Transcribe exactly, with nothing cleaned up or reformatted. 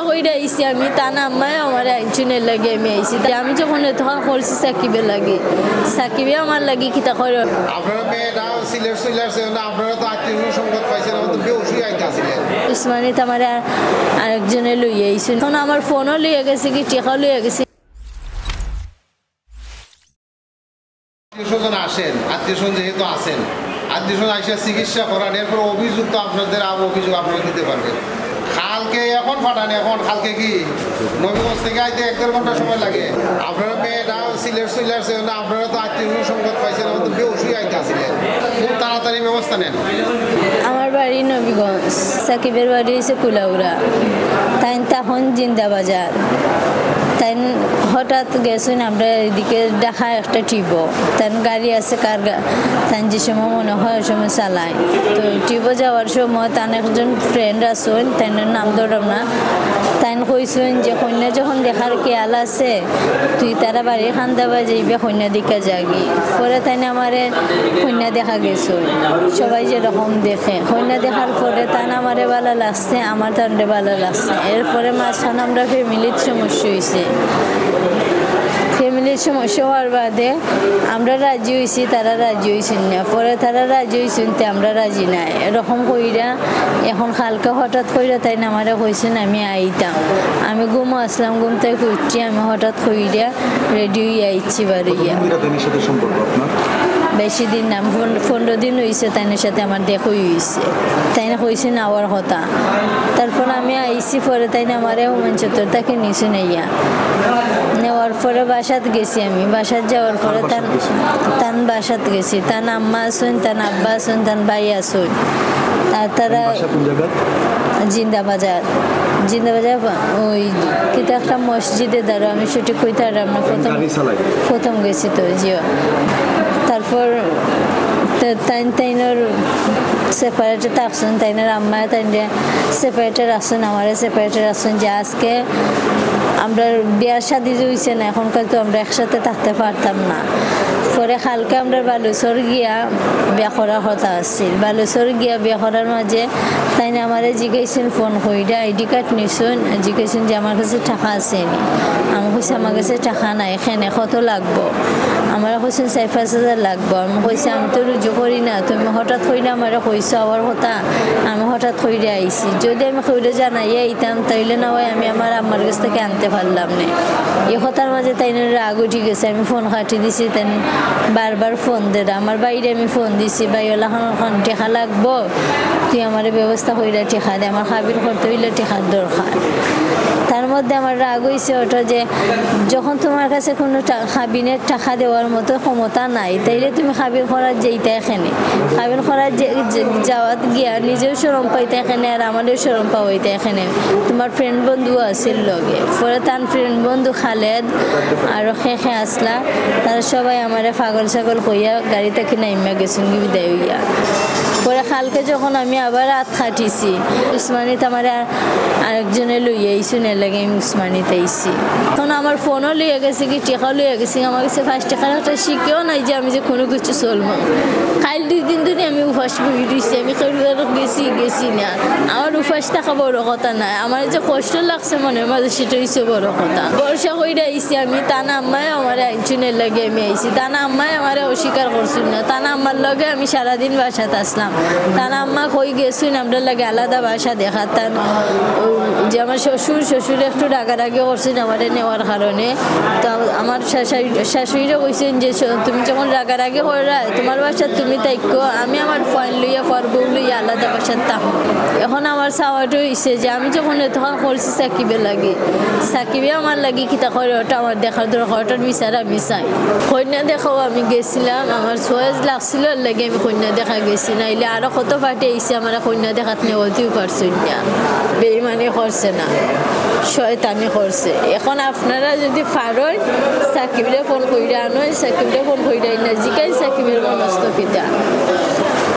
কইরা আইছি আমি, তান আম্মায় আমারে আনছইন, এর লাগি আমি আইছি। তা আমি যখন এতখান করছি সাকিবের লাগি, সাকিবে আমার লাগি কিতা করে। আপনারা মেয়েরা সিলেট চলে আসছে, না? আপনারা তো আত্মীয় স্বজন সংবাদ পাইছেন, এখন তো বেউসই আইতা ছিলেন। উসমানিত আমারে আ-, আরেকজনে লইয়া আইছইন। এখন আমার ফোনও লইয়া গেছে, কি টেকাও লইয়া গেছে। আত্মীয় স্বজন আসেন, আত্মীয় স্বজন যেহেতু আছেন, আত্মীয় স্বজন আইসা চিকিৎসা করান, এরপর অভিযোগ তো আপনাদের আরো অভিযোগ আপনারা দিতে পারবেন। কালকে এখন পাঠান, এখন কালকে কি নবীগঞ্জ থেকে আইতে এক দেড় ঘন্টা সময় লাগে। আপনারা মেয়েরা সিলেট চলে আসছে, না? আপনারা তো আত্মীয় স্বজন সংবাদ পাইছেন, এখন তো বেউসই আইতা ছিলেন। খুব তাড়াতাড়ি ব্যবস্থা নেন। আমার বাড়ি নবীগঞ্জ, সাকিবের বাড়ি হইছে কুলাউড়া। তাইন তখন জিন্দাবাজার। তাইন হঠাৎ গেছইন, আমরা এদিকে ঢাকা একটা ট্রিপো। তাইন গাড়ি আছে কার গা-, তাইন যে সময় মনে হয় ওই সময় চালায়। তো ট্রিপো যাওয়ার সময় তান একজন ফ্রেন্ড আছইন, তাইন নাম ধরলাম না। তাইন কইছইন যে কইন্যা যখন দেখার খেয়াল আছে, তুই তারা বাড়ির কান্দাবায় যাইবে, কইন্যা দেখা যাগি। পরে তাইন আমারে কইন্যা দেখা গেছইন, সবাই যেরকম দেখে। কইন্যা দেখার পরে তান আমারে ভালা লাগছে, আমার তানরে ভালা লাগছে। এরপরে মাঝখানে আমরা ফ্যামিলির সমস্যা হইছে। ফ্যামিলির সমস্যা হওয়ার বাদে আমরা রাজি হইছি, তারা রাজি হইছইন না। পরে তারা রাজি হইছইন, তে আমরা রাজি নাই। এরকম কইরা এখন কালকে হঠাৎ কইরা তাইন আমারে কইছইন আমি আইতাম। আমি ঘুমো আসলাম, ঘুম থাকি উঠি আমি হঠাৎ কইরা রেডি হইয়া আইছি বারইয়া। কতদিন ধরে তাইনের সাথে সম্পর্ক আপনার? বেশি দিন না, পন-, পনেরো দিন হইছে তাইনের সাথে আমার দেখা হইছে। তাইন কইছইন আওয়ার কথা। তারপর আমি আইছি, পরে তাইন আমারে হুমায়ুন চত্বর থাকি নিছইন আইয়া। নেওয়ার পরে বাসাত গেছি আমি। বাসাত যাওয়ার পরে কার বাসাত তান, গেছেন? তান বাসাত গেছি। তান আম্মা আছইন, তান আব্বা আছইন, তান ভাই আছইন। আর তারা বাসা কোন জায়গা? জিন্দাবাজার। জিন্দাবাজার ওই কিতা একটা মসজিদে দাঁড়ো, আমি সঠিক কইতাম পারলাম না। প্রথম, গাড়ি চালাই। প্রথম গেছি তো, জিও। তারপর তে-, তাইন, তাইনর সেপারেটে থাকছইন, তাইনর আম্মায় তাইনরে সেপারেটে রাখছইন, আমারে সেপারেটে রাখছইন, যে আজকে আমরা বিয়ার শাদি যে হইছে না, এখনকার তো আমরা একসাথে থাকতে পারতাম না। পরে কালকে আমরা বালুচর গিয়া বিয়া করার কথা আছিল। বালুচর গিয়া বিয়া করার মাঝে তাইন আমারে জিগাইছইন ফোন কইরা, আইডি কার্ড নিছইন, জিগাইছইন যে আমার কাছে টাকা আছে নি। আমি কইছি, "আমার কাছে টাকা নাই, কেনে কত লাগবো?" আমারে কইছইন, "চাইর পাঁচ হাজার লাগবো।" আমি কইছি, "আমি তো রুজি করি না, তুমি হঠাৎ কইরা আমারে কইছো আওয়ার কথা, আমি হঠাৎ কইরা আইছি। যদি আমি কেউরে জানাইয়া আইতাম, তাইলে না হয় আমি আমার আম্মার কাছ থাকি আনতে পারলাম না।" এই কথার মাঝে তাইনর রাগ উঠি গেছে, আমি ফোন কাটি দিছি। তাইন বারবার ফোন দের, আমার ভাইরে আমি ফোন দিছি, "ভাই, ওলা খান খান টেকা লাগবো, তুই আমারে ব্যবস্থা কইরা টেকা দে, আমার কাবিন করতে হইলে টেকার দরকার।" তার মধ্যে আমার রাগ হইছে ওটা যে, যখন তোমার কাছে কোনো টা-, কাবিনের টাকা দেওয়ার মতো ক্ষমতা নাই, তাইলে তুমি কাবিন করার যেইটাই কেনে, কাবিন করার যে, যে, যাওয়াত গিয়া নিজেও শরম পাইতে কেনে, আর আমারও শরম পাওয়াইতে কেনে। তোমার ফ্রেন্ড বন্ধু আছিল লগে, পরে তার ফ্রেন্ড বন্ধু খালেদ আর খে খে আসলা, তারা সবাই আমারে পাগল ছাগল কইয়া গাড়ি থাকি নামিয়া গেছইন গি বিদায় হইয়া। পরে কালকে যখন আমি আবার রাত কাটিছি, উসমানিত আমারে আ-, আরেকজনে লইয়া আইছইন, এর লাগি আমি উসমানিত আইছি। এখন আমার ফোনও লইয়া গেছে গি, টেকাও লইয়া গেছে গি, আমার কাছে পাঁচ টেকার একটা শিকেও নাই যে আমি যে কোনো কিছু চলবো। কাইল দুই দিন ধরি আমি উপাস বই রইছি, আমি কেউর ঘরো গেছি, গেছি না। আমার উপাস থাকা বড় কথা নায়, আমার যে কষ্ট লাগছে মনের মাঝে, সেটা হইছে বড় কথা। ভরসা কইরা আইছি আমি, তান আম্মায় আমারে আনছইন, এর লাগি আমি আইছি। তান আম্মায় আমারে অস্বীকার করছইন না, তান আম্মার লগে আমি সারাদিন বাসাত আসলাম। তান আম্মা কই গেছইন, আমরার লগে আলাদা বাসা দেখা। তান, ও, যে আমার শ্বশুর, শ্বশুর একটু রাগারাগি করছইন আমারে নেওয়ার কারণে। তো আমার শাশা-, শাশুড়িরে কইছইন যে, "শ-, তুমি যখন রাগারাগি কররায়, তোমার বাসাত তুমি থাইক্কো, আমি আমার ফুয়াইন লইয়া, ফুয়ার বউ লইয়া আলাদা বাসাত থাকমু।" এখন আমার চাওয়াটা হইছে যে আমি যখন এতখান করছি সাকিবের লাগি, সাকিবে আমার লাগি কিতা করে, ওটা আমার দেখার দরকার, ওটার বিচার আমি চাই। কইন্যা দেখাও আমি গেছিলাম, আমার চয়েস লাগছিল, এর লাগি আমি কইন্যা দেখা গেছি, নাইলে আরো কত পার্টি আইছে, আমারে কইন্যা দেখাত নেওয়াইতেও পারছইন না, বেইমানি করছে না, শয়তানি করছে। এখন আপনারা যদি পারইন, সাকিবরে ফোন কইরা আনইন, সাকিবরে ফোন কইরা আইনা জিকাইন সাকিবের মনস্থ কিতা।